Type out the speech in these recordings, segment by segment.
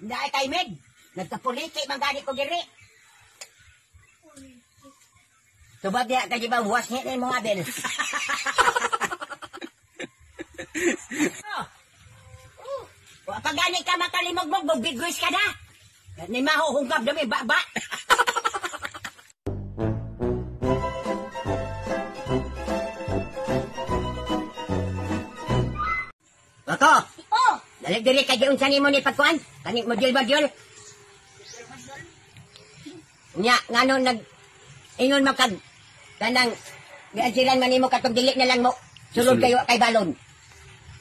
Hindi kay Meg. Nagkapuliki man gani ko diri. Tubag diha kay di ba buwas ni mo abel. Oh. Wa pa gani ka makalimog-mog, bigwis ka na. Ni mahuhungkap dami ba-ba. Bako. Oh. Dali diri kay giunsa nimo ni pagkuan? Kani module. Nya ngano nag ingon man kag kanang giansilan man nimo katong dili na lang mo sulod kayo kay balon.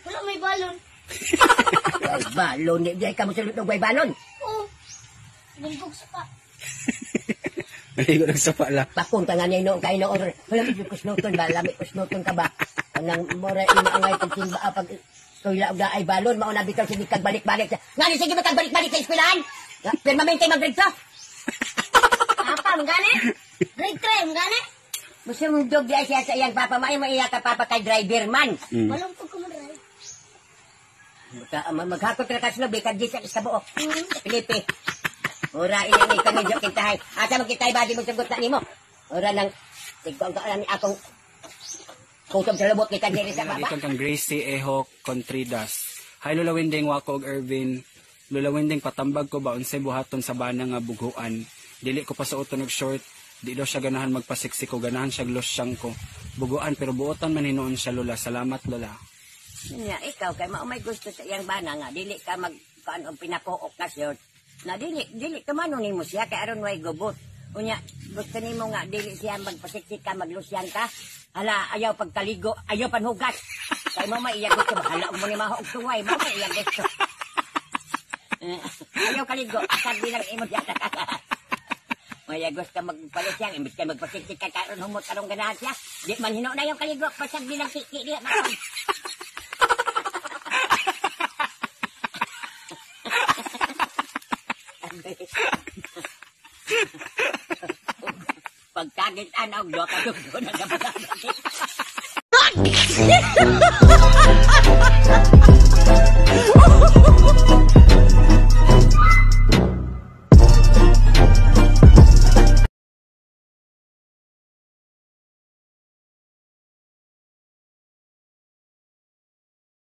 Wala may balon. Ay, balon di ka mo sulod og way balon. Oh. Nalibog sa pa. Naligo ng sapa la. Pakon ka nga nino kay no or wala mi kusnoton ba lami kusnoton ka ba? Kanang mora imo angay pagsimba pag kuila og ay balon mao na bitaw sige kag balik-balik. Ngani sige ba kag balik-balik sa eskwelahan? Permanente mag-grade ka. Papa, gani? Grade 3, gani? Musundog di ay siya sa iyang papa. Maayo maiya ka papa kay driver man. Walang pag kumadrive. Maghakot ra ka sa lubi, kag di sa kabuok. Felipe. Ora ina ni kami jo kintahay. Asa man kitay badi mo sugot na nimo. Ora nang tigko ang kalan ni akong kutob sa lubot kita diri sa baba. Gikan kang Gracie Eho Contridas. Hi Lola Winding, wako og Ervin. Lola Winding, patambag ko ba unsay buhaton sa bana nga bughuan. Dili ko pasuoton og short. Di daw siya ganahan magpasiksi ko, ganahan siya losyang ko. Buguan pero buotan man hinuon siya Lola. Salamat Lola. Nya ikaw kay mao may gusto sa iyang bana nga dili ka mag kuan og pinakuok na short. Na dili dili kamano nimo siya kay aron way gubot. Unya gusto nimo nga dili siya magpasiksik ka, maglusyan ka. Hala, ayaw pagkaligo, ayaw panhugas. Kay mo may iya gusto, hala mo ni maho og tuway, mo may iya gusto. Ayaw kaligo, asar bilang imo siya. May gusto magpalusyan, imbis kay magpasiksik ka karon humot karong ganahan siya. Di man hino na yung kaligo, pasag bilang kiki diya maon. Pagkagit anaw, doon ka doon na dapat.